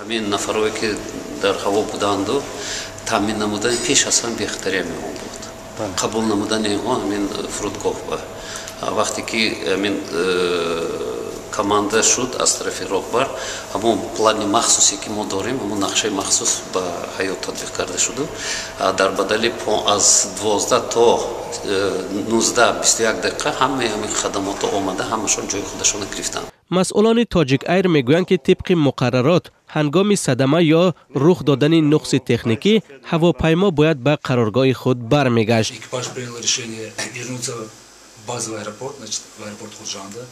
Ҳамин нафарое ки дар ҳаво буданду, таъмин намудани пеш аз ҳам бехатария меон буд, қабул намудани инҳо ҳамин фурудгоҳ ба вақте ки ҳамин команда шуд аз тарафи роҳбар, ҳамон плани махсусе ки мо дорем, ҳамон нақшаи махсус ба ҳаёт татбиқ карда шуду дар бадали аз 12 то 19:21 дақиқа ҳамаи ҳамин хадамото омада, ҳамашон ҷои худашонро гирифтанд. Масъулони Тоҷик Айр мегӯянд, ки тибқи муқаррарот ҳангоми садама ё рух додани нуқси техникӣ ҳавопаймо бояд ба қароргоҳи худ бармегашт. Экипаж принял решение вернуться в базовый аэропорт, значит, в аэропорт Худжанда.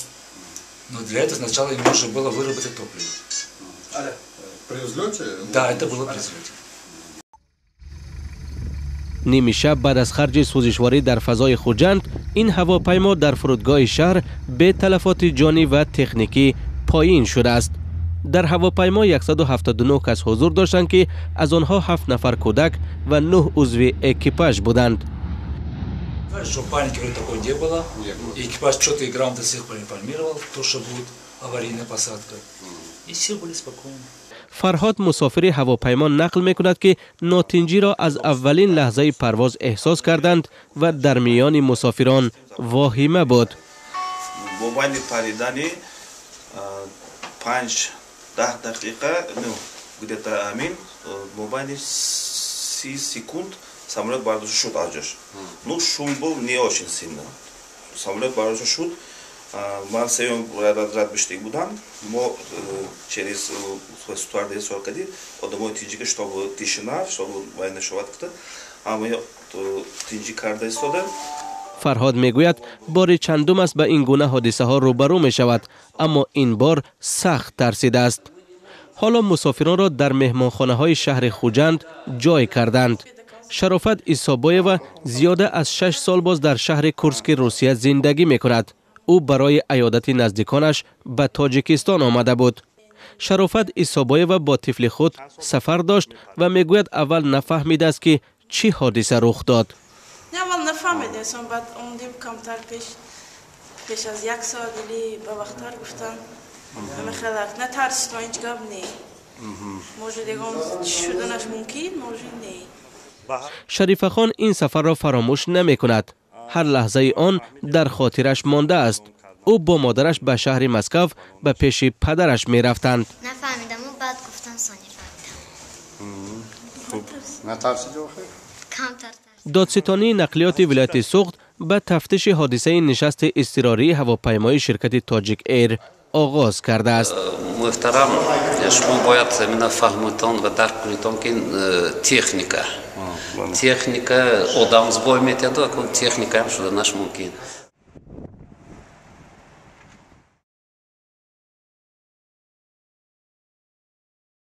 Но для этого сначала им нужно было выработать топливо. При взлете? Да, это было при взлете. Ними шаб баъд аз харҷи сӯзишворӣ дар фазои Хуҷанд ин ҳавопаймо дар фурудгоҳи шаҳр бе талафоти ҷонӣ ва техникӣ поин шудааст. Дар ҳавопаймо 179 кас ҳузур доштанд, ки аз онҳо ҳафт нафар кӯдак ва нӯҳ узви экипаж буданд. Что паники вроде такой не было. И экипаж четко и грамотно всех проинформировал, то, что будет аварийная посадка. И все были спокойны. Фарҳод, мусофири ҳавопаймо, нақл мекунад, ки нотинҷиро аз аввалин лаҳзаи парвоз эҳсос карданд ва дар миёни мусофирон воҳима буд. Бо байни паридани 5-10 дақиқа, ну, где-то амин мобайни 30 секунд самолет бардошта шуд аз ҷош. Ну, шум был не очень сильно. Самолет бардошта шуд, ман сеюм ряд биштик будам. Мо через стюардесса кади одамои тинҷика, чтобы тишина, чтобы вай нашавад кута, ҳамаи тинҷӣ карда истода. Фарҳод мегӯяд, бори чандум аст ба ин гуна ҳодисаҳо рӯбарӯ мешавад, аммо ин бор сахт тарсидааст. Ҳоло мусофиронро дар меҳмонхонаҳои шаҳри Хуҷанд ҷой карданд. Шарофат Исобоева зиёда аз 6 сол боз дар шаҳри Курски Русия зиндагӣ мекунад. Ӯ барои аёдати наздиконаш ба Тоҷикистон омада буд. Шарофат Исобоева бо тифли худ сафар дошт ва мегӯяд, аввал нафаҳмидааст, ки чӣ ҳодиса рух дод. Аввал нафаҳмидастам, баъд омдем камтар пеш, пеш аз як соат или ба вақттар гуфтан, ҳамихелак натарсито, ҳеҷ гап не, может, ягон шуданаш мумкин, может, не. Шарифахон ин сафарро фаромӯш намекунад. Ҳар лаҳзаи он дар хотираш мондааст. Ӯ бо модараш ба шаҳри Москав ба пеши падараш мерафтанд. Нафаҳмидаму баъд гуфтан, сони фаҳмидам. Натарсиди охир? Камтар. Додситонии нақлиёти вилояти Суғд ба тафтиши ҳодисаи нишасти изтирории ҳавопаймои ширкати Тоҷик Эйр оғоз кардааст. Муҳтарам, шумо бояд именно фаҳмитон ва дарк кунитон, ки техника, одам сбой метиҳаду акун техникаам шуданаш мумкин.